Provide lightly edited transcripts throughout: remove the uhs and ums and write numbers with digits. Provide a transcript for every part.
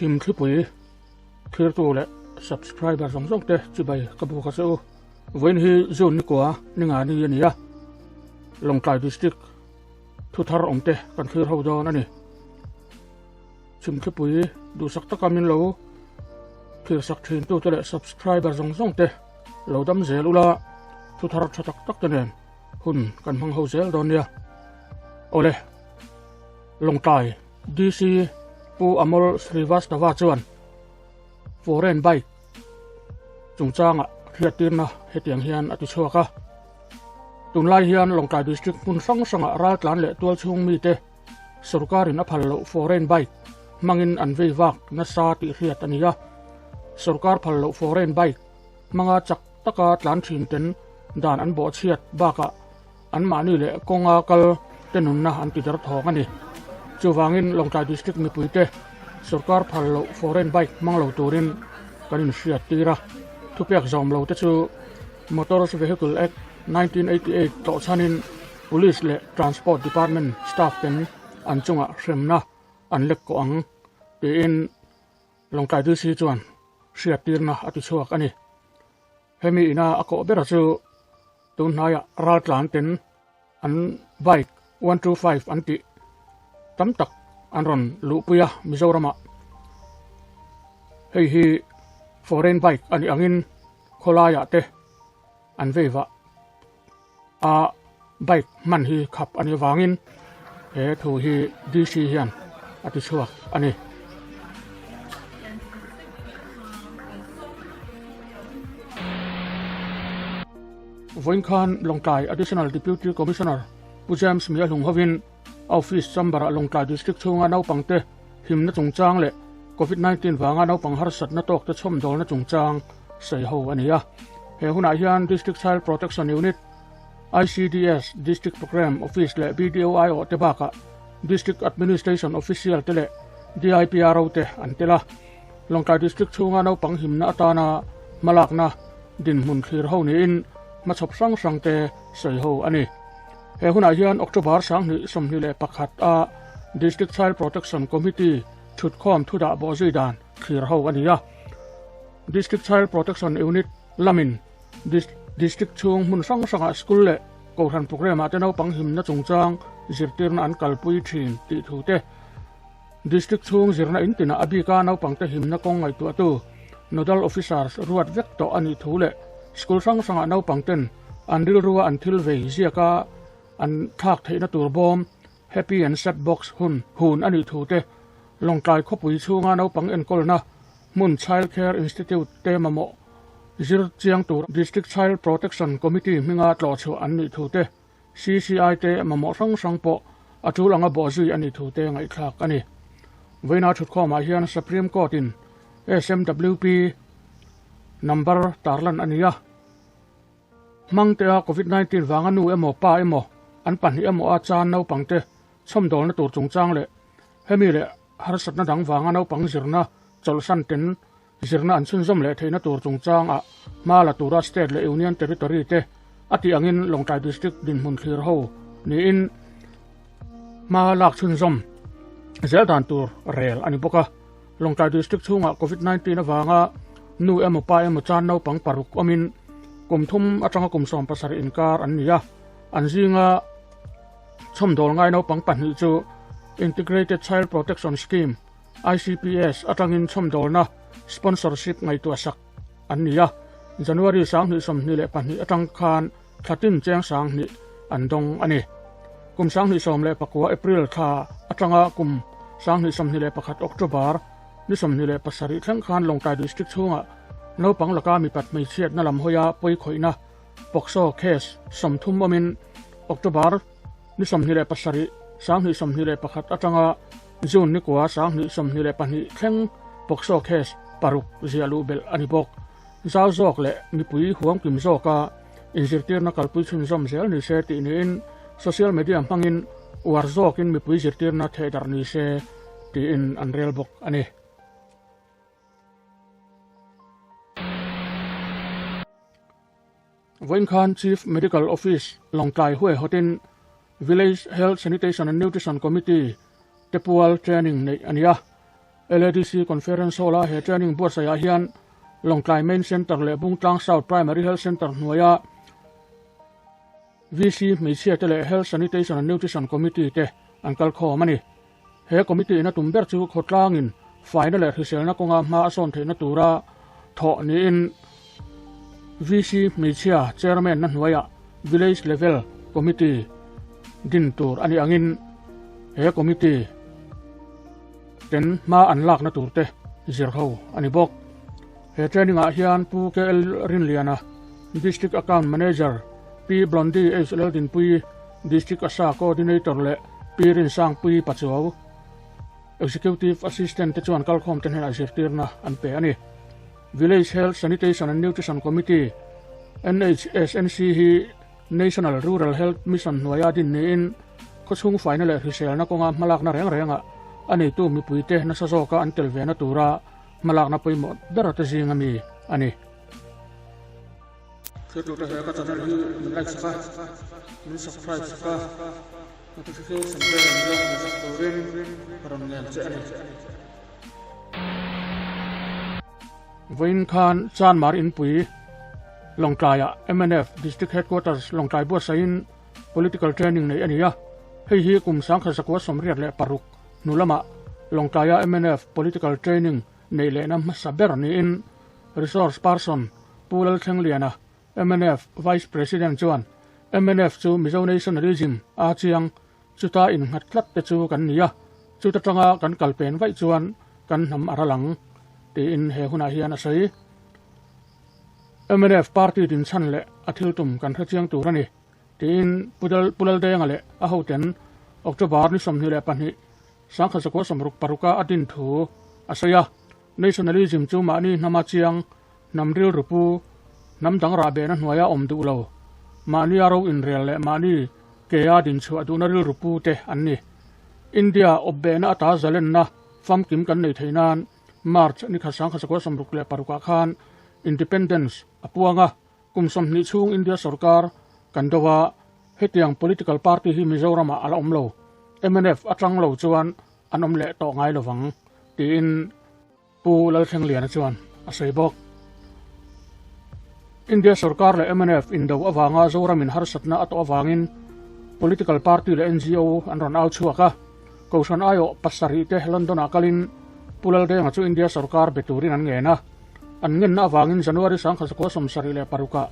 Chhim thlipui thlirtu leh subscriber zawng zawng te chibai ka buk a che u. Vawiin hi June ni kua ni nga ni a ni a, Lawngtlai District thu thar awm te kan thlir ho dawn a ni. Chhim thlipui duhsak taka min lo thlir sak thin tu te leh subscriber zawng zawng te lo dam zel ula thu thar tha tak tak te nen hun kan hmang ho zel dawn nia. Awle Lawngtlai DC Pu Amol Srivastava chuan foreign bike chungchanga hriattirna hetiang hian a ti chhuak a. Tunlai hian Lawngtlai District hmun hrang hrangah raltlan leh tualchhung mite Sorkarin a phal loh foreign bike hmangin an vei vak nasa tih hriat a ni a. Sorkar phal loh foreign bike hmanga chak taka tlan thin ten dan an bawhchhiat bakah anmahni leh kawnga kal te nunna an ti derthawng a ni. Chuvangin Lawngtlai District mipuite sorkar phal loh foreign bike hmang lo turin kan inhriat tir a. Thupek zawm lo te chu Motors Vehicle Act 1988 tlawhchhanin Police leh Transport Department staff ten an chungah hremna an lek kawh ang tiin Lawngtlai DC chuan hriattirna a ti chhuak a ni. Hemi ina a kawh bera chu tunhnaiah raltlan ten an bike 125 an tih tam tak an rawn luhpui a Mizoramah. Hei hi foreign bike a nih angin khawlaiah te an vei vah a bike hman hi khap a nih avangin he thu hi DC hian a ti chhuak a ni. Vawiin khan Lawngtlai Additional Deputy Commissioner Pu James Miahlung hovin a office chamber ah Lawngtlai District chhunga naupangte himna chungchang leh Covid-19 vanga naupang harsatna tawkte chhawmdawlna chungchang sawi ho a ni a. He hunah hian District Child Protection Unit, ICDS, District Programme Office leh BDO aiawh te bakah District Administration Official te leh DIPRO te an tel a. Lawngtlai District chhunga naupang himna atana hmalakna dinhmun thlir ho niin hmachhawp hrang hrang te sawi ho a ni. He hunah hian October 2021 a District Child Protection Committee thutkhawm thudah bawhzui dan thlir ho a ni a. District Child Protection Unit lamin District chhung hmun hrang hrangah school leh kohhran programme ah te naupang himna chungchang zirtirna an kalpui thin tih thu te, District chhung zirna in tinah a bika naupangte himna kawng ngaihtuahtu Nodal Officers ruat vek tawh a nih thu leh school hrang hrangah naupangten an rilrua an thil vei ziaka an thlak theihna tur bawm Happy and Sad Box hun hun a nih thu te, Lawngtlai khawpui chhunga naupang enkawlna hmun Child Care Institute te mamawh zir chiang tur District Child Protection Committee hminga tlawhchhuah an nih thu te, CCI te mamawh hrang hrang pawh a tul anga bawhzui a nih thu te ngaihthlak a ni. Vawiina thutkhawmah hian Supreme Court in SMWP number tarlan a ni a. Hmangtea Covid 19 vanga nu emaw pa emaw an pahnih emaw a chan naupangte chhawmdawlna tur chungchang leh hemi leh harsatna dang vanga naupang zirna chawlhsan ten Zirna an chhunzawm leh theihna tur chungchangah hma la tura State leh Union Territory te a tih angin Lawngtlai District dinhmun thlir ho niin hma lak chhunzawm zel dan tur rel a ni bawk a. Lawngtlai District chhungah Covid 19 avanga nu emaw pa emaw chan naupang paruk awmin kum thum atanga kum 17 inkar an ni a, an zinga chhawmdawl ngai naupang pahnih chu Integrated Child Protection Scheme ICPS atangin chhawmdawlna, sponsorship, ngaihtuah sak an ni a, January 2022 atang khan thlatin cheng 2000 an dawng a ni. Kum 2019 April thla atanga kum 2021 October ni 27 thleng khan Lawngtlai District chhungah naupang laka mipat hmeichhiatna lam hawia pawikhawihna POCSO case 30 awmin October ni 27 2021 atanga June ni kua 2022 thleng POCSO case paruk ziah luh belh a ni bawk. Zau zawk leh mipui huamkim zawka inzirtirna kalpui chhunzawm zel ni se tih niin social media hmangin uar zawkin mipui zirtirna thehdarh ni se tiin an rel bawk a ni. Vawiin khan Chief Medical Office Lawngtlai huaihawtin Village Health Sanitation and Nutrition Committee te pual training neih a ni a. LADC Conference Hall-a he training buatsaihah hian Lawngtlai Main Centre leh Bungtlang South Primary Health Centre hnuaia VC hmeichhia te leh Health Sanitation and Nutrition Committee te an kal khawm a ni. He committee in a tum ber chu khawtlangin faina leh hriselna kawnga hma a sawn theihna tura thawh niin VC hmeichhia chairman na hnuaiah Village Level Committee din tur a nih angin he committee ten hma an lakna tur te zir ho a ni bawk. He training ah hian Pu KL Rinliana, District Account Manager, Pi Blondie H Laldinpuii, District ASHA Coordinator leh Pi Rinsangpuii Pachuau, Executive Assistant te chuan kalkhawm te hnenah zirtirna an pe a ni. Village Health Sanitation and Nutrition Committee, NHSNC, hi National Rural Health Mission hnuaia din niin khawchhung faina leh hriselna kawnga hmalakna reng rengah a neitu mipuite nasa zawka an tel vena tura hmalakna pawimawh ber te zing ami a ni. Thiltute he ka channel hi min like sak a, min subscribe sak a, notification bell min lo hmu sak turin ka rawn ngen che a ni. Vawiin khan Chanmar Inpui Lawngtlaiah mnf District Headquarters Lawngtlai buatsaihin Political Training neih a ni a, hei hi kum 1986 hnu lamah Lawngtlaia mnf Political Training neih lehna hmasa ber niin Resource Person Pu Lalthlengliana, mnf Vice President chuan mnf chu Mizo Nationalism a chiang chuta innghat tlat te chu kan ni a, chuta tanga kan kal pen vaih chuan kan hnam a ral ang, tiin he hunah hian a sawi. Mnf party dinchhan leh a thil tum kan hre chiang tur a ni, tiin Pu Laldenga leh a hoten October ni 22, 1966 a din thu a sawi a. Nationalism chu mahni hnama chiang, hnam rilru pu, hnam dang rahbehna hnuaia awm duh lo, mahnia ro inrel leh mahni kea dinchhuah duhna rilru pu te an ni. India awpbehna ata zalenna famkim kan nei thei nan March ni khat 1966 ah khan Independence a puang a, kum 20 chhung India sorkar kan do a, hetiang political party hi Mizoramah a la awm lo, mnf atang lo chuan an awm leh tawh ngai lovang, tiin Pu Lalthlengliana chuan a sawi bawk. India sorkar leh mnf indo avanga Zoramin harsatna a tawh avangin political party leh ngo an rawn au chhuak a, Kohhran aiawh pasarih te London-ah kalin Pu Laldenga chu India sorkar be turin an ngen a. An ngenna avangin January 1976-ah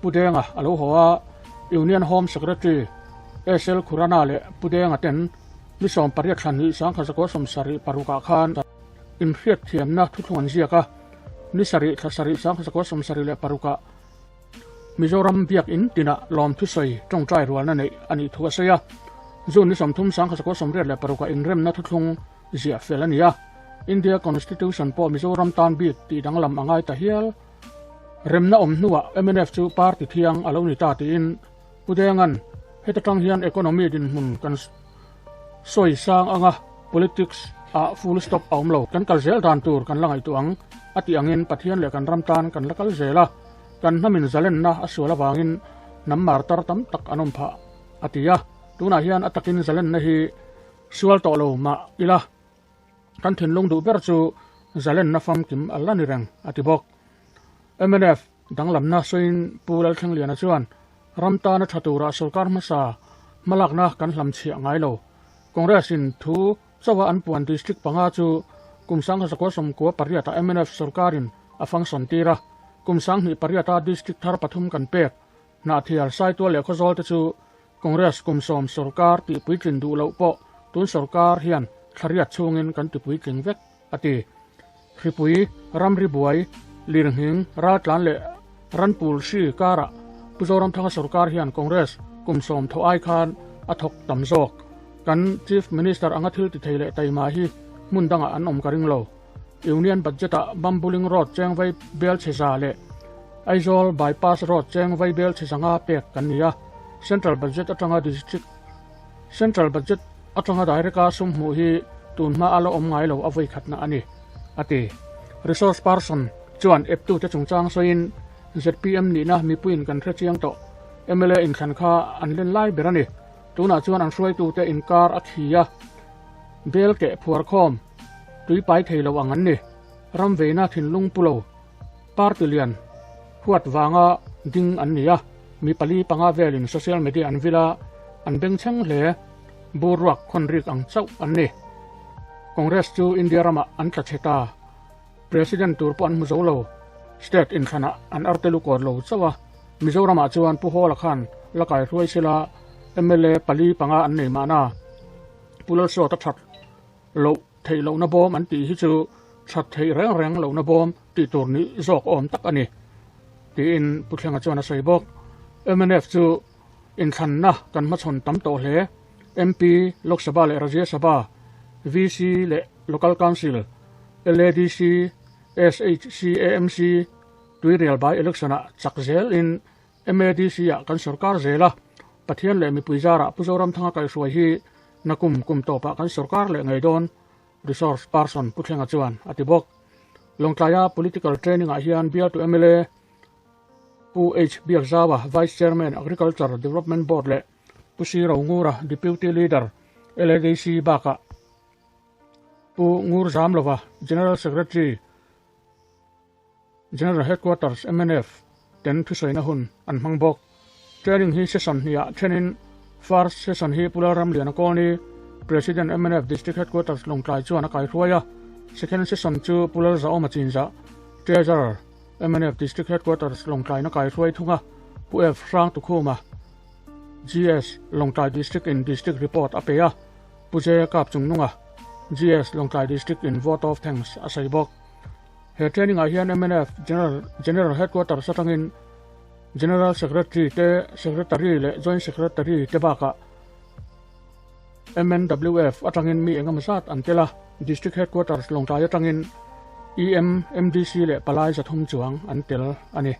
Pu Denga a lo haw a, Union Home Secretary SL Khurana leh Pu Denga ten ni 18 thla hnih 1976-ah khan inhriatthiamna thuthlung an ziak a, ni sarih thla sarih 1976-ah Mizoram biak in tinah lawmthusawi tawngtai rualna neih a nih thu a sawi a. June ni 30 1986-ah inremna thuthlung ziah fel a ni a. India Constitution pawh Mizoram tan bik tih danglam a ngai ta hial. Remna awm hnuah mnf chu party thiang a lo ni ta tiin Pu Denga'n heta tang hian economy dinhmun kan sawi sang anga politics ah full stop a awm lo. Kan kal zel dan tur kan la ngaihtuah ang a tih angin Pathian leh kan ram tan kan la kal zel a, kan hnamin zalenna a sual avangin hnam martar tam tak an awm phah a ti a. Tunah hian a takin zalenna hi sual tawh lo mah ila kan thinlung duh ber chu zalenna famkim a la ni reng a ti bawk. Mnf danglamna sawiin Pu Lalthlengliana chuan ram tana tha tura sorkar hmasa hmalakna kan hlamchhiah ngai lo. Congress in thu chauha an puan district panga chu kum 1998 ah mnf sorkarin a function tir a, kum 2008 a district thar pathum kan pek Hnahthial Saitual leh Khawzawl te chu Congress kum sawm sorkar tihpuitlin duh loh pawh tun sorkar hian thlariat chhungin kan tipuitling vek a ti. Hripui, ramri buai, lirnghing, raltlan leh ranpul hri karah Pu Zoramthanga sorkar hian Congress kum sawm thawh ai khan a thawk tam zawk. Kan Chief Minister anga thil ti thei leh taima hi hmun dangah an awm ka ring lo. Union Budget-ah Bambuling Road chengvei bel chhe za leh Aizawl Bypass Road chengvei bel chhe zanga pek kan ni a. Central Budget atanga District Central Budget atanga direct-a sum hmuh hi tun hma a la awm ngai lo a vawi khatna a ni, a ti. Resource person chuan eptute chungchang sawiin zpm nihna mipuiin kan hre chiang tawh. Mla inthlan kha an len lai ber a ni. Tunah chuan an hruaitute inkar a thi a, bel keh phuar khawm. Tui pai thei lo ang an ni. Ram veina thinlung pu lo party lian huat vanga ding an ni a, mi pali panga velin social media an vil a, an bengchheng hle. Bur ruak khawn rik ang chauh an ni. Congress chu India ramah an tla chhe ta. President tur pawh an hmu zo lo. State inthlanah an arte lukawr lo chauh a, Mizoramah chuan Pu Hawla khan la kaihruai sela mla pali panga an nei mahna. Pu Lalsawta that loh theih lohna bawm an tih hi chu that theih reng reng lohna bawm tih tur nih zawk awm tak a ni, tiin Pu Thlenga chuan a sawi bawk. Mnf chu inthlanna kan hmachhawn tam tawh hle. MP, Lok Sabha leh Rajya Sabha, VC leh Local Council, LADC, SHC, AMC, Tuirial by election-ah chak zelin MADC-ah kan sorkar zel a, Pathian leh mipui zarah Pu Zoramthanga kaihhruai hi nakum kum tawpah kan sorkar leh ngei dawn, Resource Person Pu Thlenga chuan a ti bawk. Lawngtlaia Political Training-ah hian bialtu mla Pu H Biakzaua, Vice Chairman, Agriculture Development Board leh Pu Si Rongura, Deputy Leader, LADC bakah Pu Ngur Zamlova, General Secretary, General Headquarters, mnf, ten thusawiina hun an hmang bawk. Training hi session hniah thenin first session hi Pu Lalramliana Kawlni, President, mnf District Headquarters, Lawngtlai chuan a kaihruai a, second session chu Pu Lalzaawma Chinzah, Treasurer, mnf District Headquarters, Lawngtlaiin a kaihruai thung a, Pu F. Hrangtukhuma, GS, Lawngtlai District in District Report a pe a, Pu J. Kapchungnunga, GS, Lawngtlai District in Vote of Thanks a sawi bawk. He training ah hian mnf General General Headquarters atangin General Secretary te, Secretary leh Joint Secretary te bakah MNWF atangin mi engemaw zat an tel a, District Headquarters Lawngtlai atangin EM, MDC leh palai 300 chuang an tel a ni.